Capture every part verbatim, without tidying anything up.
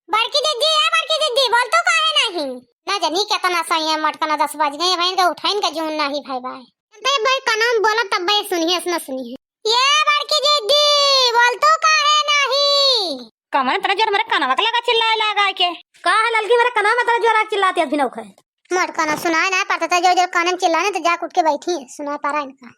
बड़की जिज्जी, ए बड़की जिज्जी, बोलतू काहे नाहीं? ना जानी केतना सही है, मटकना दस बज गए, बहिन का उठाइन का जून नाहीं भाई बाय। तब भाई कनवा में बोला तब भाई सुनिए, ना सुनिए। ए बड़की जिज्जी, बोलतू काहे नाहीं? कमन इतना जोर हमरे कनवा के लगा चिल्लाए लागा के। का है ललकी, हमरे कनवा में इतना जोर आ चिल्लाती है, अभिनव खाए। मटकना सुनाए ना पड़ता था, जोर जोर कान में चिल्लाने तो जाके उठ के बैठी है, सुनाए पड़ा इनका।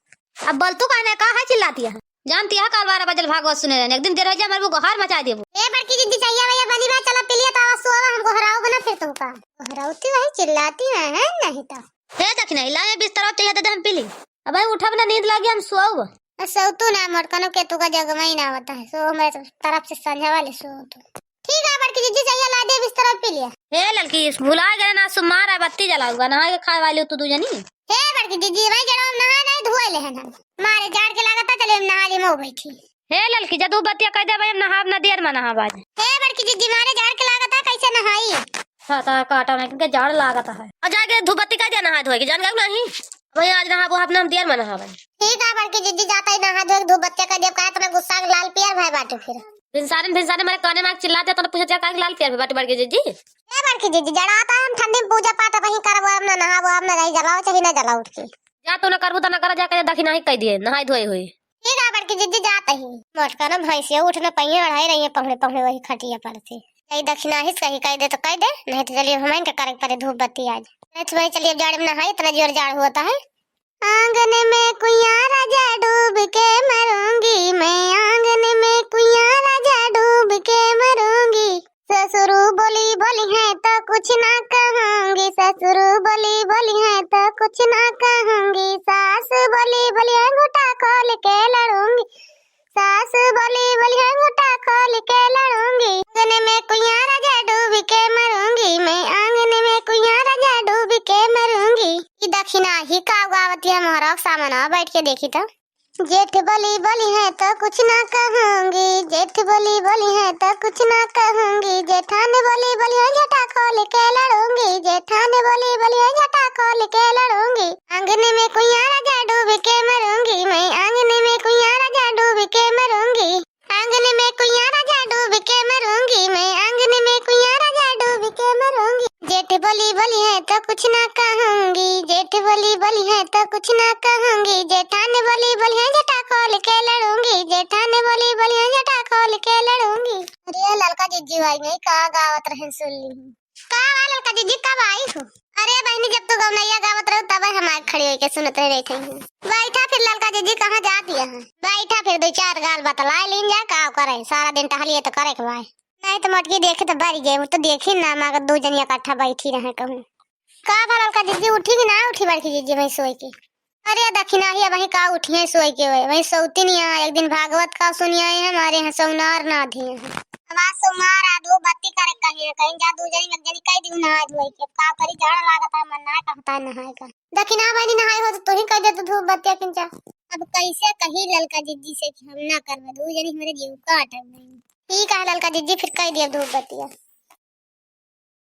अब बोलतू काहे ना, का है चिल्लाती है? जानती है काल बारह बजल भागवत सुने रहने, एक दिन देर हो जाए हमारे वो गोहार मचा देबो। ए बड़की जिज्जी, चाहिए भैया बनी बा, चला पी लिया तो आवाज सुआवा, हम गोहराओ बना फिर तुमका। गोहराउती वही चिल्लाती है, है नहीं तो। हे दखिना, ला ये बिस्तरा चाहिए तो दे, हम पी ली। अब भाई उठब ना, नींद लागी, हम सोउब। आ, सो तू ना मोटकनो के तू का जगमा ही ना होता है, सो मेरे तरफ से संझा वाले सो तू। ठीक है बड़की जिज्जी, चाहिए ला दे बिस्तरा पी लिया। हे ललकी, भुला गए ना, सुमार है, बत्ती जलाऊंगा, नहा के खाए वाली हो तू दू जनी। हे बड़की जिज्जी, भाई जरा हम नहा नहीं धोए ले हैं हम। मारे जाड़ के लागत है, चलिए हम नहा ली, मऊ बैठी। हे ललकी, जा धूप बत्तिया कह दे भाई, हम नहाब ना, देर में नहाब आज। हे बड़की जिज्जी, मारे जाड़ के लागत है, कैसे नहाई? हाँ, तो काटा नहीं, क्योंकि जाड़ लागत है। और जाके धूप बत्ती कह दे, नहा धोए के जान गए नहीं। वही आज नहाबो, अपना हम देर में नहाबे। ठीक है बड़की जिज्जी, जाता ही नहा धोए, धूप बत्तिया कह दे, काहे इतना गुस्सा के लाल पियर भाई बाटे फिर। भिनसारे भिनसारे मारे काने में चिल्लाते, तो पूछत जा काहे लाल पियर भाई बाटे बड़की जिज्जी? ए बड़की जिज्जी, जड़ाता है, हम ठंडी में पूजा पाठ वहीं करबो, हम ना नहाबो, हम ना रही जलाओ, चाहे ना जलाओ उठ के। जा तू ना करबू तो ना करा, जाके दखिना ही कह दिए, नहाई धोई हुई। ठीक है बड़की जिज्जी, जात ही। मोटका ना भैंसिया उठ न पाइए, अढ़ाई रही है पहुड़े पहुड़े वही खटिया पर से। यही दखिना ही सही कह दे तो कह दे, नहीं तो चलिए हम इनके करे पड़े धूप बत्ती आज। नहीं तो भाई चलिए जाड़े में नहाई, इतना जोर जाड़ होता है। आंगन में कुइयां राजा डूब के मरूंगी मैं, आंगन में कुइयां राजा डूब के मरूंगी। ससुर बोली बोली है तो कुछ ना कहूंगी, ससुर बोली बोली है तो कुछ ना कहूंगी, सास बोली बोली है घुटा खोल के लड़ूंगी, सास बोली बोली है घुटा खोल के लड़ूंगी। आंगन में कुइयां राजा डूब के मरूंगी मैं, आंगन में कुइयां राजा डूब के मरूंगी। ई दखिना ही का गावत है मोहरा के सामने बैठ के देखी तो। जेठ बोली बोली है तो कुछ ना कहूंगी, जेठ बोली बोली है तो कुछ ना कहूंगी, जेठान बोली बोली है झटा खोल के लड़ूंगी, जेठान बोली बोली है झटा खोल के लड़ूंगी। आंगन में कुइयां राजा डूब के मरूंगी मैं, आंगन में कुइयां राजा डूब के मरूंगी, आंगन में कुइयां राजा डूब के मरूंगी मैं, आंगन में कुइयां राजा डूब के मरूंगी। जेठ बोली बोली है तो कुछ ना कहूंगी, जेठ बोली बोली है तो कुछ ना कहूंगी, जेठान बोली बोली है झटा खोल के लड़ूंगी, जेठान बोली बोली है झटा खोल के लड़ूंगी। अरे ललका जिज्जी भाई नहीं का गावत रहन सुन ली। का बा ललका जिज्जी, कब आई हो? अरे बहिनी, जब तू गौनैया गावत रहू तब हम आके खड़ी होके सुनत रह रही थी। बैठा फिर ललका जिज्जी, कहाँ जात यहाँ? बैठा फिर दो चार गाल बतलाए लीन जा, का करे, सारा दिन टहलिए तो करे के बाय। नहीं तो मोटकी देखे तो बरी जाए, वो तो देखी ना मगर दो जनी इकट्ठा बैठी रहे कहूँ। का भा ललका जिज्जी, उठी कि ना उठी बड़की जिज्जी वहीं सोए के? अरे दखिना ही, वहीं का उठिए सोए के हुए, वहीं सौती नहीं आए। एक दिन भागवत का सुनिए हमारे यहाँ सौनार ना दिए हैं। हमार सौनार आ दो बत्ती करे कहीं, कहीं जा दू जनी में एक जनी कह दी नहाए धोए के। का करी, जाड़ा लागत है, मन ना कहता है नहाए का। दखिना बहिनी नहाए हो तो तू ही कह दे तो धूप बत्तिया किंचा। अब कैसे कही ललका जिज्जी से कि हम ना करबे, दू जनी हमारे जीव का अटक गई। ठीक है ललका जिज्जी, फिर कह दिया धूप बत्तिया।